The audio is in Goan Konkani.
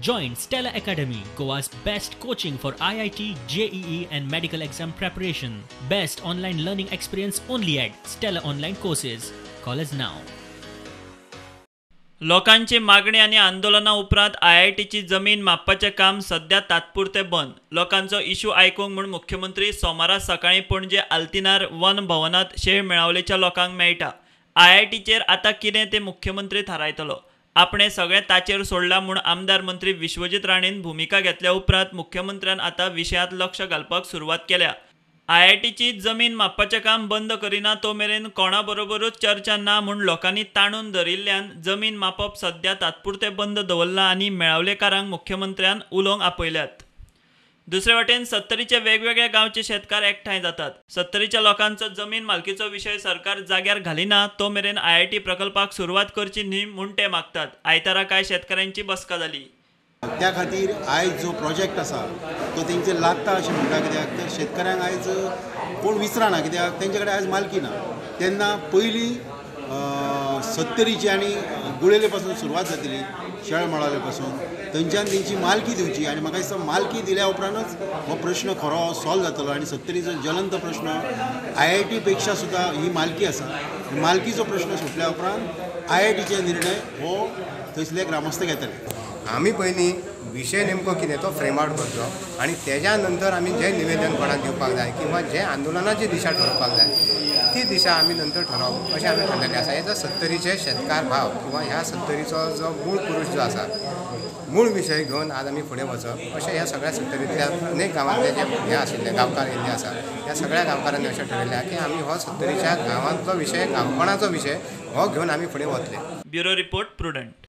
Join Stella Academy, Goa's best coaching for IIT, JEE and medical exam preparation. Best online learning experience only at Stella Online Courses. Call us now. लोकांची मागणी आनी आंदोलना उपरांत आयआयटीची जमीन मापपाचें काम सध्या तात्पुरतें बंद. लोकांचो इशू आयकूंक म्हूण मुख्यमंत्री सोमारा सकाळीं पणजे आल्तिनार वन भवनांत शेळ मेळावलेच्या लोकांक मेळटा. आयआयटीचेर आतां कितें तें मुख्यमंत्री थारायतलो. आपणें सगळें ताचेर सोडलां म्हूण आमदार मंत्री विश्वजीत राणेन भुमिका घेतल्या उपरांत मुख्यमंत्र्यान आतां विशयांत लक्ष घालपाक सुरवात केल्या. आयआयटीची जमीन मापपाचें काम बंद करिना तो मेरेन कोणा बरोबरूच चर्चा ना म्हूण लोकांनी ताणून धरिल्ल्यान जमीन मापप सध्या तात्पुरतें बंद दवरलां आनी मेळावलेकारांक मुख्यमंत्र्यान उलोवंक आपयल्यात. दुसरे वटेन सत्तरीचे वेगवेगळ्या गांवचे शेतकार एकठांय जातात. सत्तरीच्या लोकांचो जमीन मालकीचो विशय सरकार जाग्यार घालिना तो मेरेन आयआयटी प्रकल्पाक सुरवात करची न्ही म्हूण ते मागतात. आयतारा कांय शेतकारांची बसका जाली. त्या खातीर आयज जो प्रोजेक्ट आसा तो तेंचेर लागता अशें म्हणटा, कित्याक तर शेतकाऱ्यांक आयज कोण विचारना, कित्याक तेंचे कडेन आयज मालकी ना. तेन्ना पयलीं सत्तरीची आनी गुळेले पासून सुरवात जातली, शेळ मळाले पासून थंयच्यान तेंची मालकी दिवची आनी म्हाका दिसता मालकी दिल्या उपरांतच हो प्रश्न खरो सॉल्व जातलो. आनी सत्तरीचो ज्वलंत प्रश्न आयआयटी पेक्षा सुद्दां ही मालकी आसा. मालकीचो प्रश्न सुटल्या उपरांत आयआयटीचे निर्णय हो थंयसले ग्रामस्थ घेतले. आमी पयलीं विशय नेमको कितें तो फ्रेम आवट करचो आनी तेज्या नंतर आमी जें निवेदन कोणाक दिवपाक जाय किंवा जे आंदोलनाची दिशा ठरोवपाक जाय ती दिशा आमी नंतर ठरोवप अशें आमी ठरलेलें आसा. हेजो सत्तरीचे शेतकार भाव किंवा ह्या सत्तरीचो जो मूळ पुरूश जो आसा मूळ विशय घेवन आज आमी फुडें वचप अशें ह्या सगळ्या सत्तरींतल्या अनेक गांवांतले जे हे आशिल्ले गांवकार येयल्ले आसा ह्या सगळ्या गांवकारांनी अशें ठरयलें की आमी हो सत्तरीच्या गांवांतलो विशय, गांवपणाचो विशय हो घेवन आमी फुडें वतले. Bureau report, Prudent.